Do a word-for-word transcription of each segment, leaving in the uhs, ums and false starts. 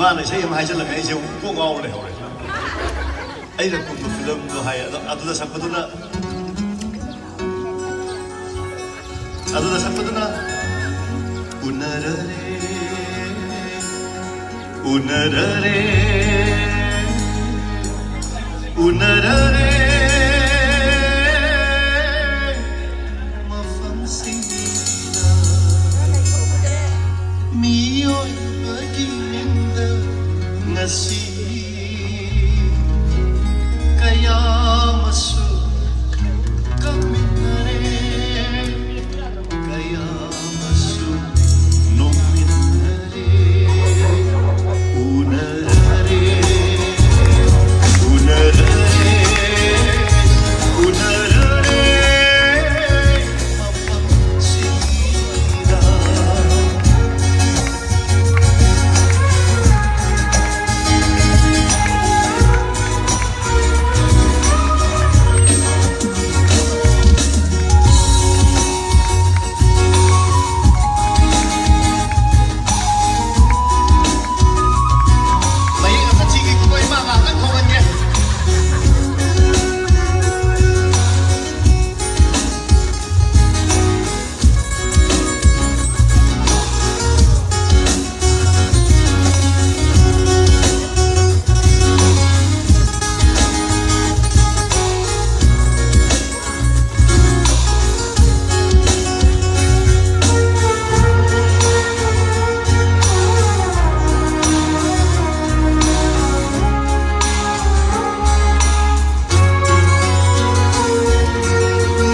ꯃꯥꯅ ꯏꯁꯩ ꯑꯃ ꯍꯥꯏꯖꯤꯜꯂꯒ ꯑꯩꯁꯦ ꯑꯃꯨꯛ ꯀꯣꯛ ꯉꯥꯎ ꯂꯩꯍꯧꯔꯦ꯫ ꯑꯩꯅ ꯀꯨꯝꯕ ꯐꯤꯂꯝꯗꯣ ꯍꯥꯏ, ꯑꯗꯣ ꯑꯗꯨꯗ ꯁꯛꯄꯗꯨꯅ, ꯑꯗꯨꯗ ꯁꯛꯄꯗꯨꯅ ꯎꯅꯔꯔꯦ, ꯎꯅꯔꯔꯦ, ꯎꯅꯔꯔꯦ ꯃꯐꯝꯁꯤꯡꯗ꯫ ꯃꯤꯑꯣꯏꯕꯒꯤ ꯃꯤꯡꯗ ꯉꯁꯤ ꯀꯌꯥ ꯑꯃꯁꯨ ꯀꯞꯃꯤꯟꯅꯔꯦ, ꯀꯌꯥ ꯑꯃꯁꯨ ꯅꯣꯛꯃꯤꯟꯅꯔꯦ꯫ ꯎꯅꯔꯔꯦ, ꯎꯅꯔꯔꯦ, ꯎꯅꯔꯔꯦ ꯃꯐꯝꯁꯤꯗ꯫ ꯃꯌꯦꯛ ꯑꯃ ꯊꯤꯒꯦꯀꯣ, ꯏꯃꯥ ꯉꯥꯏꯍꯥꯛꯇꯪ ꯈꯧꯔꯥꯡꯒꯦ꯫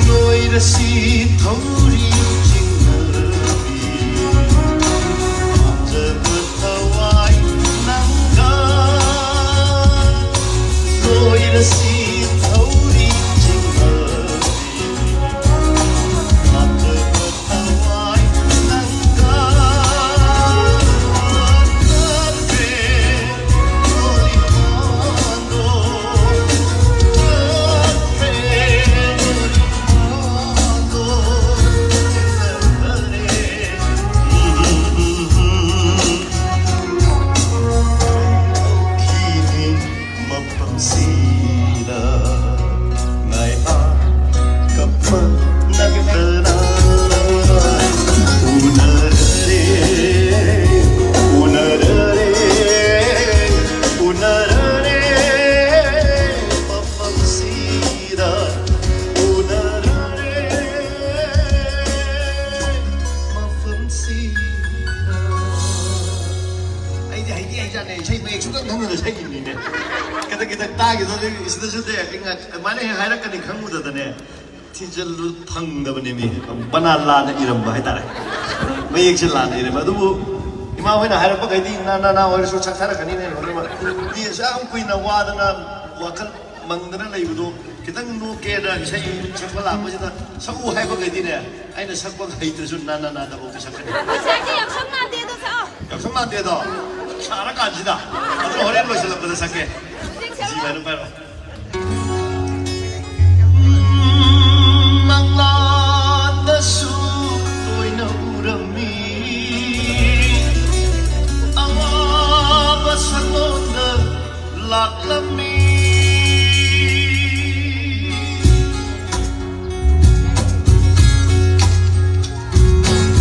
ꯂꯣꯏꯔꯁꯤ ꯊꯧꯔꯤ ꯆꯤꯡꯅꯕꯤ, ꯄꯥꯝꯖꯕ ꯊꯋꯥꯏ ꯅꯪꯒ꯫ ꯂꯣꯏꯔꯁꯤ ꯊꯧꯔꯤ ꯆꯤꯡꯅꯕꯤ, ꯄꯥꯝꯖꯕ ꯊꯋꯥꯏ ꯅꯪꯒ꯫ ꯆꯠꯈ꯭ꯔꯦ ꯂꯣꯏꯄꯥꯟꯗꯣ, ꯆꯠꯈ꯭ꯔꯦ ꯂꯣꯏꯄꯥꯟꯗꯣ꯫ ꯅꯪꯇꯅ ꯎꯅꯔꯦ, ꯎꯅꯔꯦ, ꯎꯅꯔꯦ, ꯃꯐꯝꯁꯤꯗ ꯎꯅꯔꯦ, ꯃꯐꯝꯁꯤꯗ꯫ ꯑꯩꯗꯤ ꯍꯩꯗꯤ ꯍꯩꯖꯥꯠꯅꯦ, ꯏꯁꯩ ꯃꯌꯦꯛ ꯁꯨꯡꯈꯪ ꯈꯪꯗꯅ ꯁꯛꯏꯅꯤꯅꯦ꯫ ꯈꯤꯇꯪ ꯈꯤꯇꯪ ꯇꯥꯈꯤꯗꯣꯏꯅꯦ, ꯁꯤꯗꯁꯨꯅꯦ, ꯑꯩ ꯉ-, ꯑꯗꯨꯃꯥꯏꯅ ꯍꯦꯛ ꯍꯥꯏꯔꯛꯀꯅꯤ ꯈꯪꯉꯨꯗꯗꯅꯦ꯫ ꯊꯤꯖꯤꯜꯂꯨ ꯐꯪꯗꯕꯅꯦꯃꯤ꯫ ꯕꯅꯥꯟ ꯂꯥꯟꯅ ꯏꯔꯝꯕ ꯍꯥꯏꯇꯥꯔꯦ꯫ ꯃꯌꯦꯛꯁꯦ ꯂꯥꯟꯅ ꯏꯔꯝꯕ꯫ ꯑꯗꯨꯕꯨ ꯏꯃꯥ ꯍꯣꯏꯅ ꯍꯥꯏꯔꯛꯄꯈꯩꯗꯤ ꯅ, ꯅ, ꯅ ꯑꯣꯏꯔꯁꯨ ꯁꯛꯊꯔꯛꯀꯅꯤꯅꯦ ꯂꯣꯏꯅꯃꯛ꯫ ꯃꯤ ꯑꯁꯨꯛ ꯌꯥꯝ ꯀꯨꯏꯅ ꯋꯥꯗꯅ ꯋꯥꯈꯜ ꯃꯪꯗꯅ ꯂꯩꯕꯗꯣ ꯈꯤꯇꯪ ꯅꯣꯛꯀꯦꯅ ꯏꯁꯩ ꯁꯛꯄ ꯂꯥꯛꯄꯁꯤꯗ ꯁꯛꯎ ꯍꯥꯏꯕꯈꯩꯗꯤꯅꯦ, ꯑꯩꯅ ꯁꯛꯄ ꯍꯩꯇ꯭ꯔꯁꯨ ꯅ, ꯅ, ꯅ ꯗꯕꯧꯗꯤ ꯁꯛꯀꯅꯤ꯫ ꯉꯁꯥꯏꯗꯤ ꯌꯥꯎꯁꯪ ꯃꯥꯟꯗꯦꯗꯣ ꯁꯛꯑꯣ꯫ ꯌꯥꯎꯁꯪ ꯃꯥꯟꯗꯦꯗꯣ? ꯁꯥꯔꯀꯥꯟꯁꯤꯗ꯫ ꯑꯗꯨ ꯍꯣꯔꯦꯟ ꯂꯣꯏꯁꯤꯜꯂꯛꯄꯗ ꯁꯛꯀꯦ꯫ ꯍꯧꯖꯤꯛ ꯁꯛꯑꯣ꯫ ꯖꯤ ꯐꯥꯏꯚ ꯑꯗꯨꯝ ꯄꯥꯏꯔꯣ꯫ ꯃꯪꯂꯥꯟꯗꯁꯨ ꯇꯣꯏꯅ ꯎꯔꯝꯃꯤ, ꯑꯋꯥꯕ ꯁꯛꯂꯣꯟꯗ ꯂꯥꯛꯂꯝꯃꯤ꯫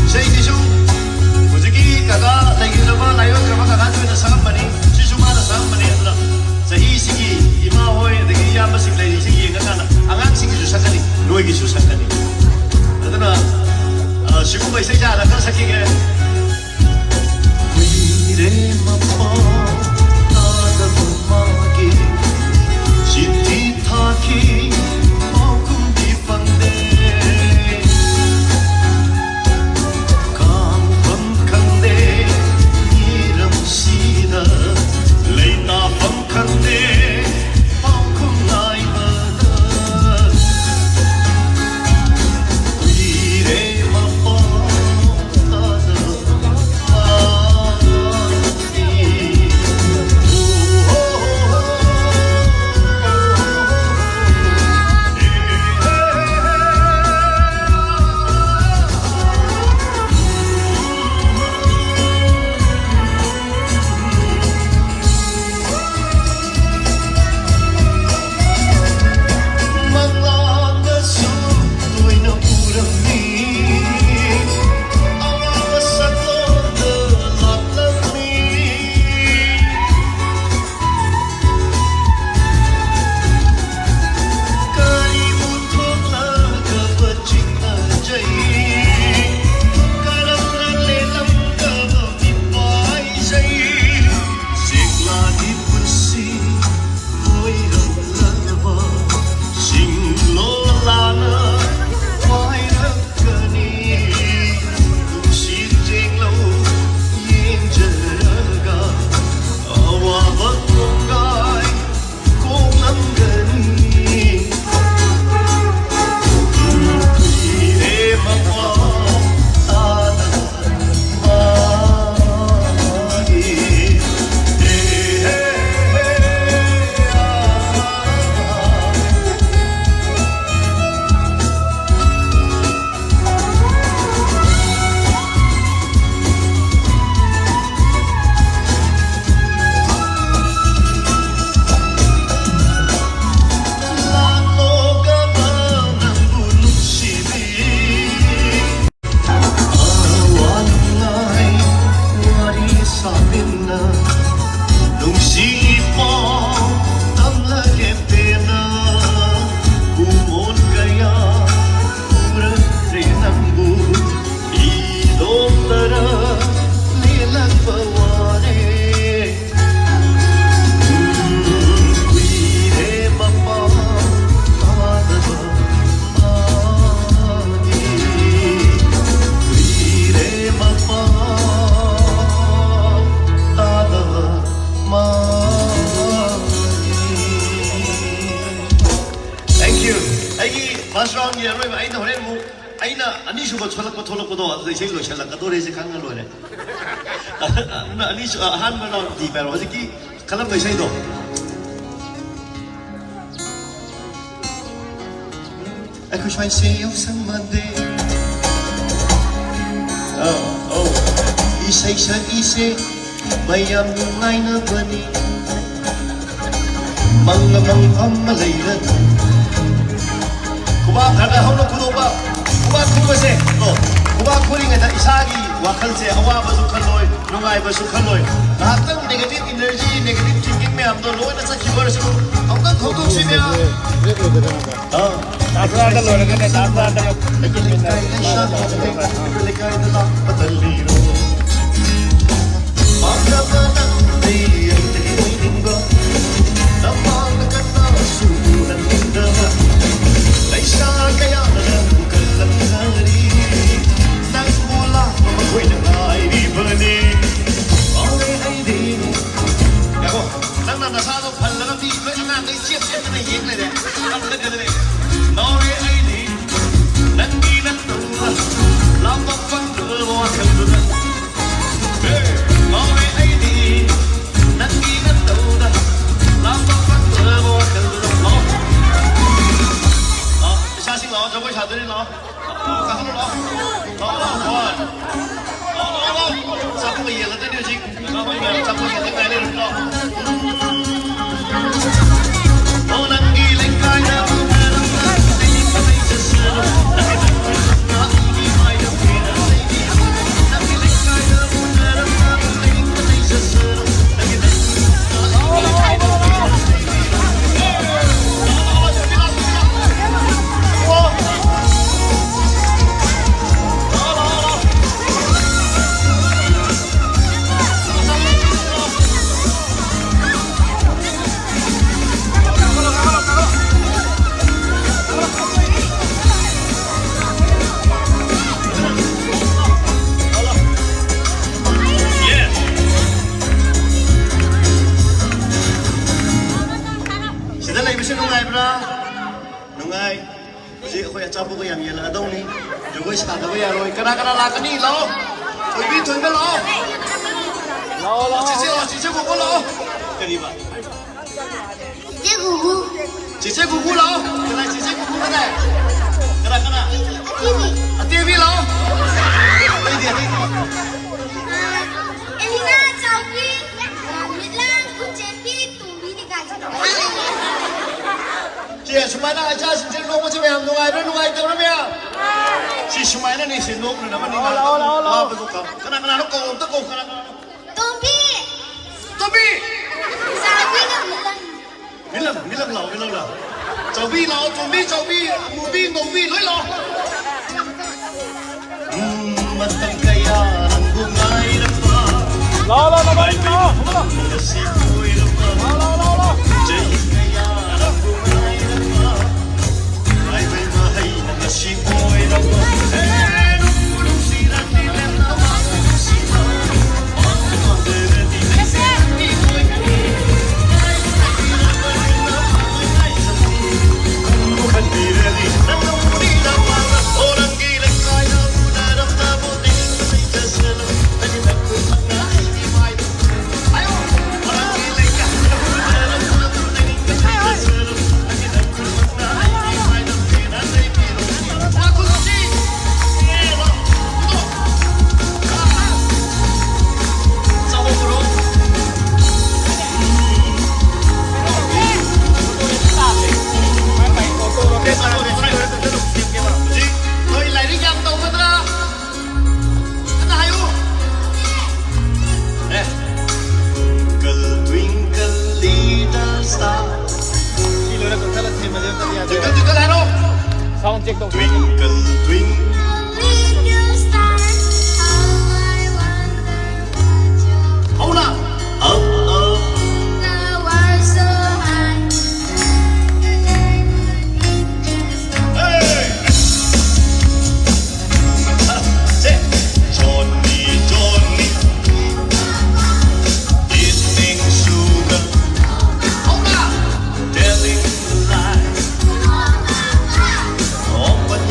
ꯏꯁꯩꯁꯤꯁꯨ ꯍꯧꯖꯤꯛꯀꯤ ꯀꯀꯥ ꯂꯩꯈꯤꯗ꯭ꯔꯕ, ꯂꯥꯏꯑꯣꯏꯈ꯭ꯔꯕ ꯀꯀꯥꯁꯤꯡꯅ ꯁꯛꯑꯝꯕꯅꯤ, ꯁꯤꯁꯨ ꯃꯥꯅ ꯁꯛꯑꯝꯕꯅꯤ꯫ ꯑꯗꯨꯅ ꯆꯍꯤꯁꯤꯒꯤ ꯏꯃꯥ ꯍꯣꯏ ꯑꯗꯒꯤ ꯏꯌꯥꯝꯕꯁꯤꯡ ꯂꯩꯔꯤꯁꯤ ꯌꯦꯡꯉꯀꯥꯟꯗ ꯑꯉꯥꯡꯁꯤꯡꯒꯤꯁꯨ ꯁꯛꯀꯅꯤ, ꯅꯣꯏꯒꯤꯁꯨ ꯁꯛꯀꯅꯤ꯫ ꯑꯗꯨꯅ, ꯑ, ꯁꯤꯒꯨꯝꯕ ꯏꯁꯩꯁꯦ ꯍꯥꯟꯅ ꯈꯔ ꯁꯛꯈꯤꯒꯦ꯫ ꯀꯨꯏꯔꯦ ꯃꯄꯥꯎ ꯇꯥꯗꯕ ꯃꯥꯒꯤ, ꯆꯤꯊꯤ ꯊꯥꯈꯤ ꯄꯥꯎꯈꯨꯝꯗꯤ ꯐꯪꯗꯦ꯫ ꯈꯥꯡꯐꯝ ꯈꯪꯗꯦ ꯃꯤꯔꯝꯁꯤꯗ, ꯂꯩꯇꯥꯐꯝ ꯈꯪꯗꯦ ꯄꯥꯎꯈꯨꯝ ꯉꯥꯏꯕꯗ꯫ ꯀꯨꯏꯔꯦ ꯃꯄꯥꯎ ꯇꯥꯗꯕ First roundꯒꯤ ꯑꯔꯣꯏꯕ ꯑꯩꯅ ꯍꯣꯔꯦꯟ ꯑꯃꯨꯛ, ꯑꯩꯅ ꯑꯅꯤꯁꯨꯕ ꯊꯣꯛꯂꯛꯄ ꯊꯣꯛꯂꯛꯄꯗꯣ ꯑꯗꯨꯗ ꯏꯁꯩ ꯂꯣꯏꯁꯤꯜꯂꯛꯀꯗꯣꯔꯦꯁꯦ ꯈꯪꯉ ꯂꯣꯏꯔꯦ. ꯑꯗꯨꯅ ꯑꯅꯤꯁꯨ ꯑꯍꯥꯟꯕ round ꯗꯤ ꯄꯥꯏꯔꯣ. ꯍꯧꯖꯤꯛꯀꯤ ꯈꯜꯂꯝꯕ ꯏꯁꯩꯗꯣ. ꯑꯩꯈꯣꯏ ꯁ꯭ꯋꯥꯏꯁꯦ ꯌꯥꯎꯁꯪ ꯃꯥꯟꯗꯦ. ꯑꯧ, ꯑꯧ. ꯏꯁꯩ ꯁꯛꯏꯁꯦ ꯃꯌꯥꯝ ꯅꯨꯡꯉꯥꯏꯅꯕꯅꯤ. ꯃꯪ ꯑꯃꯪ ꯐꯝꯃ ꯂꯩꯔꯅꯤ. ꯈꯨꯕꯥꯛ ꯈꯔ ꯈꯔ ꯍꯧꯅ ꯈꯨꯗꯣꯛꯄ. ꯈꯨꯕꯥꯛ ꯈꯨꯕꯁꯦ, ꯑꯣ, ꯈꯨꯕꯥꯛ ꯈꯨꯔꯤꯉꯩꯗ ꯏꯁꯥꯒꯤ ꯋꯥꯈꯜꯁꯦ ꯑꯋꯥꯕꯁꯨ ꯈꯜꯂꯣꯏ, ꯅꯨꯡꯉꯥꯏꯕꯁꯨ ꯈꯜꯂꯣꯏ. ꯉꯥꯏꯍꯥꯛꯇꯪ negative energy, negative thinking ꯃꯌꯥꯝꯗꯣ ꯂꯣꯏꯅ ꯆꯠꯈꯤꯕ ꯑꯣꯏꯔꯁꯨ ꯑꯃꯨꯛꯇꯪ ꯈꯣꯡꯗꯣꯛꯁꯤꯅꯦ. ꯑꯥ. ꯗꯥꯟꯁ ꯕꯥꯔꯗ ꯂꯣꯏꯔꯒꯅꯦ, ꯗꯥꯟꯁ ꯕꯥꯔꯗ. ꯑꯩꯒꯤ ꯂꯩꯀꯥꯏ ꯂꯩꯁꯥ ꯂꯩꯀꯥꯏꯗ ꯂꯥꯛꯄ ꯇꯜꯂꯤꯔꯣ? ꯄꯥꯝꯖꯕ ꯅꯪꯗꯤ ꯑꯩꯗꯒꯤ ꯑꯣꯏꯅꯤꯡꯕ, ꯅꯃꯥꯡꯗ ꯀꯟꯅꯁꯨ ꯎꯍꯟꯅꯤꯡꯗꯕ, ꯂꯩꯁꯥ ꯀꯌꯥꯅ ꯅꯪꯕꯨ ꯀꯜꯂꯝꯅꯔꯤ, ꯅꯪꯕꯨ ꯂꯥꯛꯄ ꯃꯈꯣꯏꯅ ꯉꯥꯏꯔꯤꯕꯅꯤ. ꯉꯥꯎꯔꯦ ꯑꯩꯗꯤ. ꯉꯥꯏꯈꯣ, ꯅꯪꯅ ꯅꯁꯥꯗꯣ ꯐꯜꯂꯒ ꯃꯤ ꯑꯩꯈꯣꯏ ꯑꯉꯥꯡꯈꯩ ꯆꯦꯞ ꯆꯦꯞꯇꯅ ꯌꯦꯡ ꯂꯩꯔꯦ. ꯐꯜꯂꯒꯗꯅꯦ. ꯉꯥꯎꯔꯦ ꯑꯩꯗꯤ. ꯅꯪꯒꯤ ꯅꯠꯇꯧꯅ ꯂꯥꯞꯄ ꯐꯪꯗ꯭ꯔꯕ ꯋꯥꯈꯜꯗꯨꯗ. ꯍꯦ, ꯉꯥꯎꯔꯦ ꯑꯩꯗꯤ ꯅꯪꯒꯤ ꯅꯠꯇꯧꯅ ꯂꯥꯞꯄ ꯐꯪꯗ꯭ꯔꯕ ꯋꯥꯈꯜꯗꯨꯗ. ꯂꯥꯛꯑꯣ. ꯂꯥꯛꯑꯣ, ꯏꯁꯥꯁꯤꯡ ꯂꯥꯛꯑꯣ, ꯖꯒꯣꯏ ꯁꯥꯗꯣꯏꯅꯤ, ꯂꯥꯛꯑꯣ. ꯂꯥꯛꯑꯣ, ꯀꯥꯈꯠꯂꯣ, ꯂꯥꯛꯑꯣ. ꯂꯥꯛꯑꯣ, ꯂꯥꯛꯑꯣ, ꯍꯣꯏ. ꯂꯥꯛꯑꯣ, ꯂꯥꯛꯑꯣ, ꯂꯥꯛꯑꯣ. ꯆꯥꯛꯈꯨꯝꯒ ꯌꯦꯜꯂꯗꯣꯏꯅꯤ ꯍꯧꯖꯤꯛ. ꯆꯥꯛꯈꯨꯝꯒ ꯌꯦꯜꯂꯒ ꯉꯥꯏ ꯂꯩꯔꯝꯃꯤ, ꯂꯥꯛꯑꯣ. ꯊꯕꯛ ꯌꯥꯝ ꯌꯦꯜꯂꯛꯑꯗꯧꯅꯤ꯫ ꯖꯒꯣꯏ ꯁꯥꯗꯕ ꯌꯥꯔꯣꯏ꯫ ꯀꯅꯥ ꯀꯅꯥ ꯂꯥꯛꯀꯅꯤ? ꯂꯥꯛꯑꯣ꯫ ꯊꯣꯏꯕꯤ, ꯊꯣꯏꯕ ꯂꯥꯛꯑꯣ꯫ ꯂꯥꯛꯑꯣ, ꯂꯥꯛꯑꯣ, ꯆꯤꯆꯦ, ꯂꯥꯛꯑꯣ, ꯆꯤꯆꯦ ꯀꯣꯀꯣ ꯂꯥꯛꯑꯣ꯫ ꯀꯔꯤꯕ? ꯆꯤꯆꯦ ꯒꯨꯒꯨ꯫ ꯆꯤꯆꯦ ꯒꯨꯒꯨ ꯂꯥꯛꯑꯣ꯫ ꯀꯅꯥ ꯆꯤꯆꯦ ꯒꯨꯒꯨ ꯀꯗꯥꯏ? ꯀꯅꯥ, ꯀꯅꯥ? ꯑꯇꯦꯕꯤ꯫ ꯑꯇꯦꯕꯤ ꯂꯥꯛꯑꯣ꯫ ꯑꯇꯩꯗꯤ, ꯑꯇꯩꯗꯤ꯫ ꯑꯦꯂꯤꯅꯥ, ꯆꯥꯎꯕꯤ, ꯃꯤꯠꯂꯥꯡ, ꯈꯨꯟꯖꯦꯟꯕꯤ, ꯇꯣꯝꯕꯤꯅꯤ ꯀꯥꯏꯁꯦ꯫ ꯁꯤ ꯑꯁꯨꯃꯥꯏꯅ ꯏꯆꯥꯁꯤꯡꯁꯦ ꯅꯣꯛꯄꯁꯦ ꯃꯌꯥꯝ ꯅꯨꯡꯉꯥꯏꯕ꯭ꯔꯥ, ꯅꯨꯡꯉꯥꯏꯇꯕ꯭ꯔꯥ ꯃꯌꯥꯝ? ꯁꯤ ꯁꯨꯃꯥꯏꯅꯅꯦ, ꯁꯤ ꯅꯣꯛꯅꯅꯕꯅꯤ꯫ ꯂꯥꯛꯑꯣ, ꯂꯥꯛꯑꯣ, ꯂꯥꯛꯑꯣ, ꯂꯥꯛꯑꯣ꯫ ꯋꯥꯕꯗꯣ ꯀꯝ-, ꯀꯅꯥ ꯀꯅꯥꯅꯣ ꯀꯧ, ꯑꯝꯇ ꯀꯧ, ꯀꯅꯥ ꯀꯅꯥꯅꯣ? ꯇꯣꯝꯕꯤ! ꯇꯣꯝꯕꯤ! ꯃꯤꯂꯟ, ꯃꯤꯂꯟ ꯂꯥꯛꯑꯣ, ꯃꯤꯂꯟ ꯂꯥꯛꯑꯣ꯫ ꯆꯥꯎꯕꯤ ꯂꯥꯛꯑꯣ, ꯇꯣꯝꯕꯤ, ꯆꯥꯎꯕꯤ, ꯑꯃꯨꯕꯤ, ꯉꯧꯕꯤ, ꯂꯣꯏ ꯂꯥꯛꯑꯣ꯫ ꯎꯝ, ꯃꯇꯝ ꯀꯌꯥ ꯅꯪꯕꯨ ꯉꯥꯏꯔꯝꯕ꯫ ꯂꯥꯛꯑꯣ, ꯂꯥꯛꯑꯣ, ꯂꯥꯛꯑꯣ, ꯂꯥꯛꯑꯣ, ꯂꯥꯛꯑꯣ꯫ ꯉꯁꯤ ꯀꯣꯏꯔꯝꯕ꯫ ꯂꯥꯛꯑꯣ, ꯂꯥꯛꯑꯣ, ꯂꯥꯛꯑꯣ, ꯂꯥꯛꯑꯣ꯫ ꯆꯍꯤ ꯀꯌꯥ ꯅꯪꯕꯨ ꯉꯥꯏꯔꯝꯕ꯫ ꯉꯥꯏꯕꯩ ꯃꯍꯩꯅ ꯉꯁꯤ ꯑꯣꯏꯔꯕ꯫ ꯍꯦ, ꯅꯨꯡꯕꯨ ꯅꯨꯡꯁꯤꯔꯗꯤ ꯂꯦꯞꯅꯕ ꯅꯨꯡꯁꯤꯕ꯫ ꯍꯧꯖꯤꯛ ꯅꯣꯏ ꯂꯥꯏꯔꯤꯛ ꯌꯥꯝ ꯇꯧꯒꯗ꯭ꯔꯥ? ꯀꯟꯅ ꯍꯥꯏꯌꯨ꯫ ꯑꯦ꯫ Twinkle, twinkle, little star. ꯁꯤ ꯂꯣꯏꯔ ꯀꯛꯊꯠꯂ ꯁꯦꯝꯃꯁꯦ, ꯅꯠꯇ꯭ꯔꯗꯤ ꯌꯥꯗꯦ꯫ Twinkle, twinkle ꯍꯥꯏꯔꯣ꯫ Sound check ꯇꯧ꯫ Twinkle, twinkle, little star, how I wonder what you ꯍꯧꯅ꯫ Up, up, the world so high. Hey! Say, Johnny, Johnny, eating sugar, telling lies, open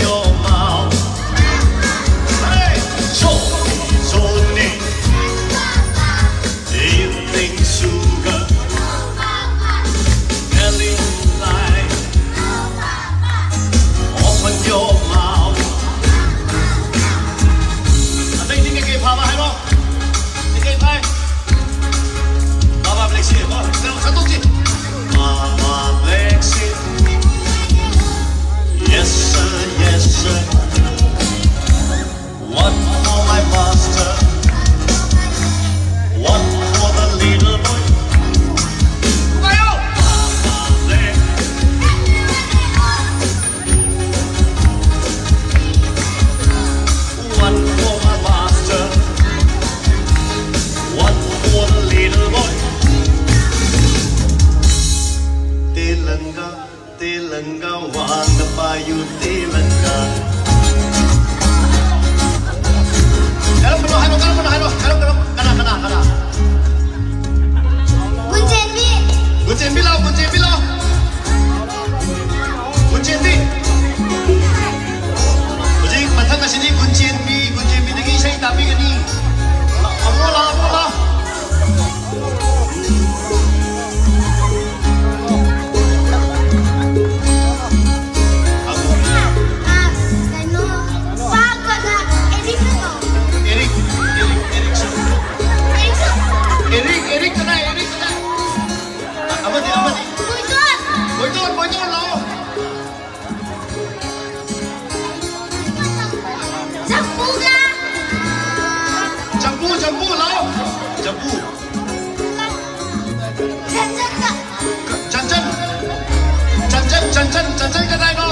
Ranjan ꯀꯗꯥꯏꯅꯣ?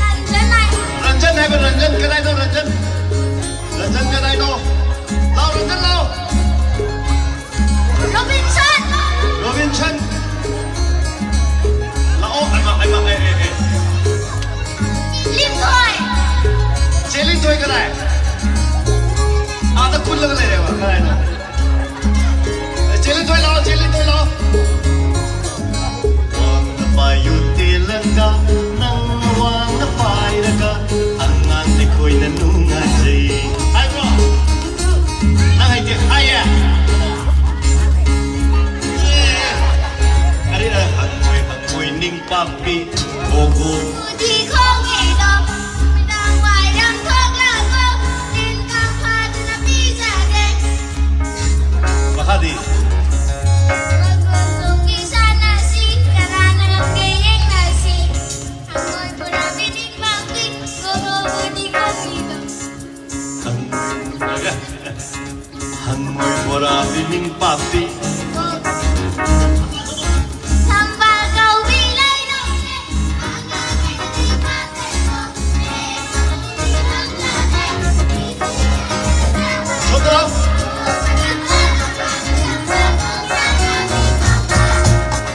Ranjan ꯍꯥꯏ꯫ ꯔꯟꯖꯟ ꯍꯥꯏꯕ, ꯔꯟꯖꯟ ꯀꯗꯥꯏꯅꯣ? ꯔꯟꯖꯟ, ꯔꯟꯖꯟ ꯀꯗꯥꯏꯅꯣ? ꯂꯥꯎ, ꯔꯟꯖꯟ, ꯂꯥꯎ꯫ ꯔꯣꯕꯤꯟꯁꯟ꯫ ꯔꯣꯕꯤꯟꯁꯟ꯫ ꯂꯥꯛꯑꯣ, ꯍꯩꯃꯥ, ꯍꯩꯃꯥ, ꯑꯦ, ꯑꯦ, ꯑꯦ꯫ ꯂꯤꯟꯊꯣꯏ꯫ ꯆꯦ ꯂꯤꯟꯊꯣꯏ ꯀꯗꯥꯏ? ꯑꯥꯗ ꯀꯨꯜꯂꯒ ꯂꯩꯔꯦꯕ, ꯀꯗꯥꯏꯅꯣ? ꯆꯦ ꯂꯤꯟꯊꯣꯏ ꯂꯥꯛꯑꯣ, ꯆꯦ ꯂꯤꯟꯊꯣꯏ ꯂꯥꯛꯑꯣ꯫ ꯋꯥꯡꯅ ꯄꯥꯏꯌꯨ ꯇꯦꯂꯪꯒꯥ, ꯅꯪꯅ ꯋꯥꯡꯅ ꯄꯥꯏꯔꯒ ꯑꯉꯥꯡ ꯑꯩꯈꯣꯏꯅ ꯅꯨꯡꯉꯥꯏꯖꯩ꯫ ꯍꯥꯏꯕ꯭ꯔꯣ? ꯅꯪ ꯍꯩꯇꯦ? ꯍꯥꯏꯌꯦ? ꯑꯦ, ꯑꯔꯤꯔ ꯍꯪꯉꯣꯏ, ꯍꯪꯉꯣꯏ ꯅꯤꯡ ꯄꯥꯛꯄꯤ ꯕꯣꯕꯣ꯫ ꯎꯗꯤ ꯈꯣꯡꯉꯤꯗꯣ, ꯅꯨꯃꯤꯗꯥꯡ ꯋꯥꯏꯔꯝ ꯊꯣꯛꯂꯛꯑꯣ, ꯇꯤꯟ ꯀꯥꯡ ꯐꯥꯗꯨꯅ ꯄꯤꯖꯒꯦ꯫ ꯃꯈꯥꯗꯤ? ꯃꯒꯨꯟ ꯆꯨꯝꯕꯤ ꯁꯥꯟꯅꯁꯤ, ꯀꯅꯥꯅ ꯉꯝꯒꯦ ꯌꯦꯡꯅꯁꯤ꯫ ꯍꯪꯉꯣꯏ ꯄꯨꯔꯥ ꯃꯤꯅꯤꯡ ꯄꯥꯛꯄꯤ, ꯕꯣꯕꯣ ꯎꯗꯤ ꯈꯣꯡꯉꯤꯗꯣ꯫ ꯍꯪꯉꯣꯏ ꯕꯣꯔꯥ ꯃꯤꯃꯤꯡ ꯄꯥꯛꯄꯤ꯫ ꯊꯝꯕꯥꯜ ꯀꯧꯕꯤ ꯂꯩꯔꯣꯡꯁꯦ꯫ ꯁꯣꯝꯗ ꯂꯥꯎ꯫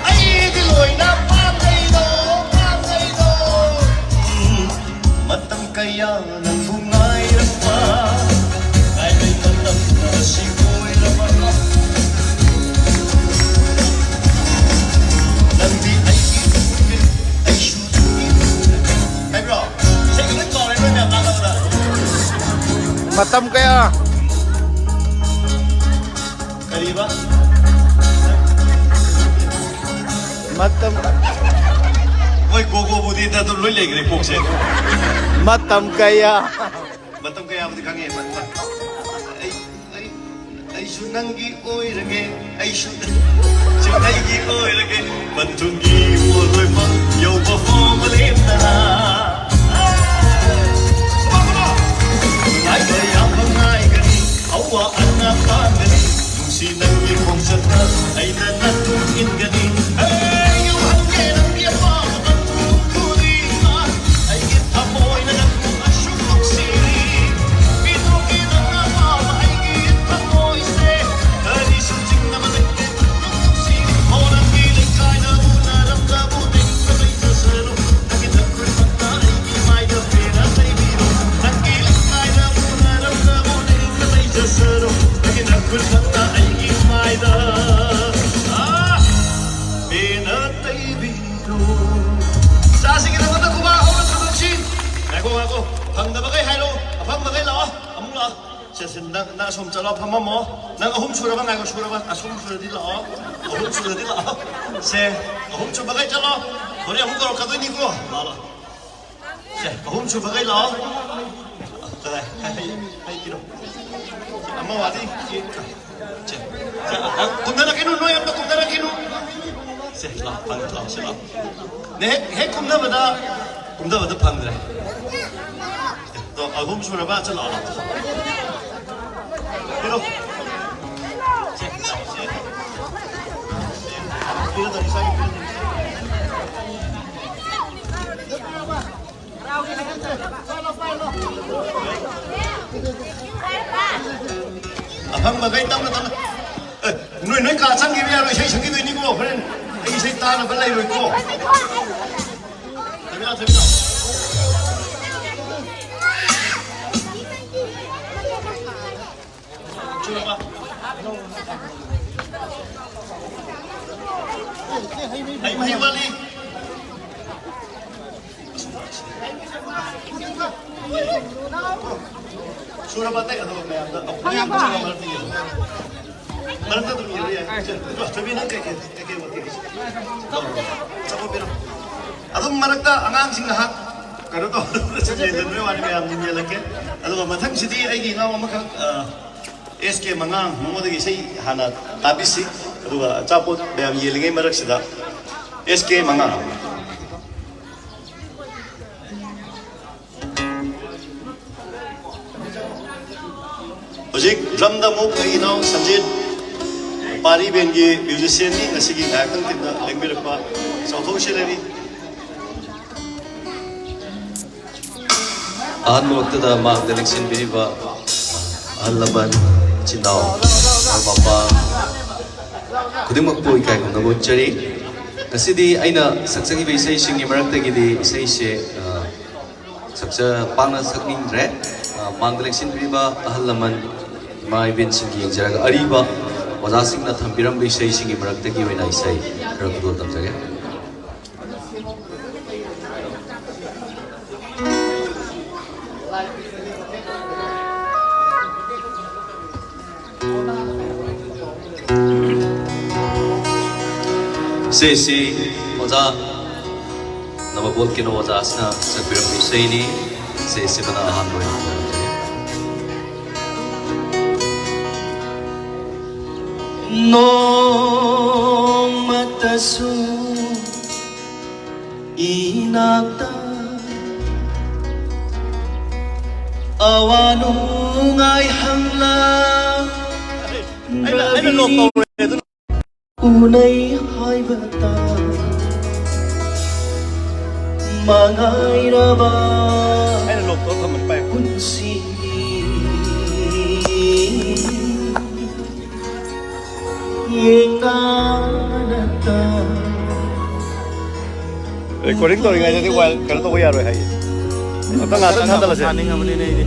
ꯑꯩꯗꯤ ꯂꯣꯏꯅ ꯄꯥꯝꯖꯩꯗꯣ, ꯄꯥꯝꯖꯩꯗꯣ꯫ ꯎꯝ, ꯃꯇꯝ ꯀꯌꯥ ꯅꯪꯕꯨ ꯉꯥꯏꯔꯛꯄ, ꯉꯥꯏꯕꯩ ꯃꯇꯝ ꯑꯁꯤ ꯑꯣꯏꯔꯕ꯫ ꯅꯪꯗꯤ ꯑꯩꯒꯤ ꯅꯨꯃꯤꯠ, ꯑꯩꯁꯨ ꯅꯪꯒꯤ ꯅꯨꯃꯤꯠ ꯍꯥꯏꯕ꯭ꯔꯣ? ꯏꯁꯩꯒ ꯂꯣꯏ ꯀꯥꯎꯔꯦ, ꯅꯣꯏ ꯃꯌꯥꯝ ꯇꯥꯟꯅꯕꯗ꯫ ꯃꯇꯝ ꯀꯌꯥ? ꯀꯔꯤꯕ? ꯃꯇꯝ꯫ ꯃꯣꯏ ꯒꯣꯒꯣꯕꯨꯗꯤꯗ ꯑꯗꯨꯝ ꯂꯣꯏ ꯂꯩꯈ꯭ꯔꯦ ꯀꯣꯛꯁꯦ꯫ ꯃꯇꯝ ꯀꯌꯥ? ꯃꯇꯝ ꯀꯌꯥꯕꯨꯗꯤ ꯈꯪꯉꯦ꯫ ꯃ-, ꯃ-, ꯑꯩ, ꯑꯩ, ꯑꯩꯁꯨ ꯅꯪꯒꯤ ꯑꯣꯏꯔꯒꯦ, ꯑꯩꯁꯨ, ꯑꯩꯁꯨ ꯑꯩꯒꯤ ꯑꯣꯏꯔꯒꯦ꯫ ꯄꯟꯊꯨꯡꯒꯤ ꯄꯣꯠꯂꯣꯏꯐꯝ ꯌꯧꯕ ꯐꯥꯎꯕ ꯂꯦꯞꯇꯅ꯫ ꯉꯥꯏꯕ ꯌꯥꯕ ꯉꯥꯏꯒꯅꯤ, ꯑꯋꯥ ꯑꯅꯥ ꯄꯥꯡꯒꯅꯤ, ꯅꯨꯡꯁꯤ ꯅꯪꯒꯤ ꯈꯣꯡꯆꯠꯇ ꯑꯩꯅ ꯅꯪꯕꯨ ꯏꯟꯒꯅꯤ꯫ ꯍꯦ, ꯌꯧꯍꯟꯒꯦ ꯅꯪ, ꯅꯪ ꯑꯁꯣꯝ ꯆꯠꯂꯣ, ꯐꯝꯃꯝꯃꯣ꯫ ꯅꯪ ꯑꯍꯨꯝ ꯁꯨꯔꯕ? ꯉꯥꯏꯈꯣ, ꯁꯨꯔꯕ? ꯑꯁꯣꯝ ꯁꯨꯔꯗꯤ ꯂꯥꯛꯑꯣ꯫ ꯑꯍꯨꯝ ꯁꯨꯔꯗꯤ ꯂꯥꯛꯑꯣ꯫ ꯁꯦ, ꯑꯍꯨꯝ ꯁꯨꯕꯈꯩ ꯆꯠꯂꯣ꯫ ꯍꯣꯔꯦꯟ ꯑꯃꯨꯛ ꯀꯧꯔꯛꯀꯗꯣꯏꯅꯤꯀꯣ꯫ ꯂꯥꯛꯑꯣ꯫ ꯁꯦ, ꯑꯍꯨꯝ ꯁꯨꯕꯈꯩ ꯂꯥꯛꯑꯣ꯫ ꯀꯗꯥꯏ? ꯍꯩ, ꯍꯩ ꯄꯤꯔꯣ꯫ ꯑꯃ ꯋꯥꯠꯂꯤ꯫ ꯁꯦ, ꯁꯦ, ꯀꯨꯝꯊꯔꯛꯈꯤꯅꯨ, ꯅꯣꯏ ꯑꯝꯇ ꯀꯨꯝꯊꯔꯛꯈꯤꯅꯨ꯫ ꯁꯦ, ꯂꯥꯛꯑꯣ, ꯐꯪꯉꯦ, ꯂꯥꯛꯑꯣ, ꯁꯦ, ꯂꯥꯛꯑꯣ꯫ ꯅꯦ, ꯍꯦꯛ, ꯍꯦꯛ ꯀꯨꯝꯊꯕꯗ, ꯀꯨꯝꯊꯕꯗ ꯐꯪꯗ꯭ꯔꯦ꯫ ꯑꯗꯣ ꯑꯍꯨꯝ ꯁꯨꯔꯕ? ꯆꯠꯂꯣ, ꯂꯥꯛꯑꯣ꯫ ꯄꯤꯔꯣ꯫ ꯁꯦ, ꯁꯦ꯫ ꯄꯤꯔꯗꯧꯅꯤ, ꯁ꯭ꯋꯥꯏꯒꯤ ꯄꯤꯔꯗꯧꯅꯤ꯫ ꯑꯐꯪꯕꯈꯩ ꯇꯞꯅ ꯇꯞꯅ꯫ ꯑꯦ, ꯅꯣꯏ, ꯅꯣꯏ ꯀꯥ ꯆꯪꯈꯤꯕ ꯌꯥꯔꯣꯏ, ꯏꯁꯩ ꯁꯛꯈꯤꯗꯣꯏꯅꯤꯀꯣ, ꯍꯣꯔꯦꯟ ꯑꯩ ꯏꯁꯩ ꯇꯥꯅꯕ ꯂꯩꯔꯣꯏꯀꯣ꯫ ꯊꯣꯏꯕꯤꯅꯥꯎ, ꯊꯣꯏꯕꯤꯅꯥꯎ꯫ ꯁꯨꯔꯕ? ꯍꯩ ꯃꯍꯤ ꯋꯥꯠꯂꯤ꯫ ꯁꯨꯔꯕ? ꯑꯇꯩ ꯑꯗꯣ ꯃꯌꯥꯝꯗ, ꯃꯌꯥꯝꯗ ꯃꯔꯛꯇ ꯌꯦꯡꯉꯣ꯫ ꯃꯔꯛꯇ ꯑꯗꯨꯝ ꯌꯦꯡꯕ ꯌꯥꯏ꯫ ꯁꯦ, ꯊꯣꯏꯕꯤ, ꯅꯪ ꯀꯩꯀꯩ, ꯀꯩꯀꯩ ꯋꯥꯠꯂꯤ? ꯆꯠꯂꯣ, ꯄꯤꯔꯣ꯫ ꯑꯗꯨꯝ ꯃꯔꯛꯇ ꯑꯉꯥꯡꯁꯤꯡ ꯉꯥꯏꯍꯥꯛ ꯀꯩꯅꯣ ꯇꯧ꯫ ꯌꯦꯡꯗꯅꯕꯒꯤ ꯋꯥꯅꯤ, ꯃꯌꯥꯝ ꯑꯗꯨꯝ ꯌꯦꯜꯂꯛꯀꯦ꯫ ꯑꯗꯨꯒ ꯃꯊꯪꯁꯤꯗꯤ ꯑꯩꯒꯤ ꯏꯅꯥꯎ ꯑꯃꯈꯛ, ꯑ, ꯑꯦꯁ ꯀꯦ ꯃꯉꯥꯡ, ꯃꯉꯣꯟꯗꯒꯤ ꯏꯁꯩ ꯍꯥꯟꯅ ꯇꯥꯕꯤꯁꯤ꯫ ꯑꯗꯨꯒ ꯑꯆꯥꯄꯣꯠ ꯃꯌꯥꯝ ꯌꯦꯜꯂꯤꯉꯩ ꯃꯔꯛꯁꯤꯗ ꯑꯦꯁ ꯀꯦ ꯃꯉꯥꯡ꯫ ꯍꯧꯖꯤꯛ ꯗ꯭ꯔꯝꯗ ꯑꯃꯨꯛ ꯑꯩꯒꯤ ꯏꯅꯥꯎ ꯁꯟꯖꯤꯠ, ꯄꯥꯔꯤ ꯕꯦꯟꯒꯤ ꯃ꯭ꯌꯨꯖꯤꯁꯤꯌꯥꯟꯅꯤ, ꯉꯁꯤꯒꯤ ꯉꯥꯏꯍꯥꯛꯇꯪ ꯇꯤꯝꯗ ꯂꯦꯡꯕꯤꯔꯛꯄ ꯆꯥꯎꯊꯣꯛ ꯁꯦꯂꯔꯤ꯫ ꯑꯍꯥꯟꯕꯃꯛꯇꯗ ꯃꯥꯡꯗ ꯂꯦꯡꯁꯤꯟꯕꯤꯔꯤꯕ ꯑꯍꯜ ꯂꯃꯟ, ꯏꯆꯤꯟ ꯏꯅꯥꯎ, ꯃꯔꯨꯞ ꯃꯄꯥꯡ ꯈꯨꯗꯤꯡꯃꯛꯄꯨ ꯏꯀꯥꯏ ꯈꯨꯝꯅꯕ ꯎꯠꯆꯔꯤ꯫ ꯉꯁꯤꯗꯤ ꯑꯩꯅ ꯁꯛꯆꯈꯤꯕ ꯏꯁꯩꯁꯤꯡꯒꯤ ꯃꯔꯛꯇꯒꯤꯗꯤ ꯏꯁꯩꯁꯦ, ꯑ, ꯁꯛꯆ-, ꯄꯥꯛꯅ ꯁꯛꯅꯤꯡꯗ꯭ꯔꯦ꯫ ꯑ, ꯃꯥꯡꯗ ꯂꯦꯡꯁꯤꯟꯕꯤꯔꯤꯕ ꯑꯍꯜ ꯂꯃꯟ, ꯏꯃꯥ ꯏꯕꯦꯟꯁꯤꯡꯒꯤ ꯌꯦꯡꯖꯔꯒ ꯑꯔꯤꯕ ꯑꯣꯖꯥꯁꯤꯡꯅ ꯊꯝꯕꯤꯔꯝꯕ ꯏꯁꯩꯁꯤꯡꯒꯤ ꯃꯔꯛꯇꯒꯤ ꯑꯣꯏꯅ ꯏꯁꯩ ꯈꯔ ꯈꯨꯗꯣꯜ ꯇꯝꯖꯒꯦ꯫ ꯁꯤꯁꯤ ꯑꯣꯖꯥ ꯅꯕꯕꯣꯙ ꯀꯦꯟꯗ꯭ꯔ ꯑꯣꯖꯥꯁꯤꯅ ꯁꯛꯄꯤꯔꯝꯕ ꯏꯁꯩꯅꯤ꯫ ꯁꯤꯁꯤ ꯃꯅꯥ ꯑꯍꯥꯟꯕ ꯑꯣꯏꯅ ꯈꯣꯡꯖꯒꯦ꯫ ꯅꯣꯡꯃꯇꯁꯨ ꯏꯅꯥꯛꯇ ꯑꯋꯥ ꯅꯨꯡꯉꯥꯏ ꯍꯪꯂꯛ ꯑꯩꯅ, ꯑꯩꯅ ꯂꯣꯛ ꯇꯧꯔꯦ ꯑꯗꯨꯅ꯫ ꯎꯅꯩ ꯍꯥꯏꯕꯇ ꯃꯉꯥꯏꯔꯕ ꯑꯩꯅ ꯂꯣꯛ ꯇꯧꯔ ꯊꯝꯕꯅꯤ, ꯄꯥꯏꯌꯨ꯫ ꯄꯨꯟꯁꯤꯅꯤ꯫ ꯌꯦꯡꯅꯅꯇ ꯔꯦꯀꯣꯔꯗꯤꯡ ꯇꯧꯔꯤꯉꯩꯗꯗꯤ ꯋꯥꯏꯜ ꯀꯩꯅꯣ ꯇꯧꯕ ꯌꯥꯔꯣꯏ ꯍꯥꯏꯌꯦ꯫ ꯑꯝꯇ ꯉꯥꯛꯇꯪ ꯊꯥꯗꯜꯂꯁꯦ꯫ ꯊꯥꯅꯤꯡꯉꯕꯅꯤꯅꯦ ꯑꯩꯗꯤ꯫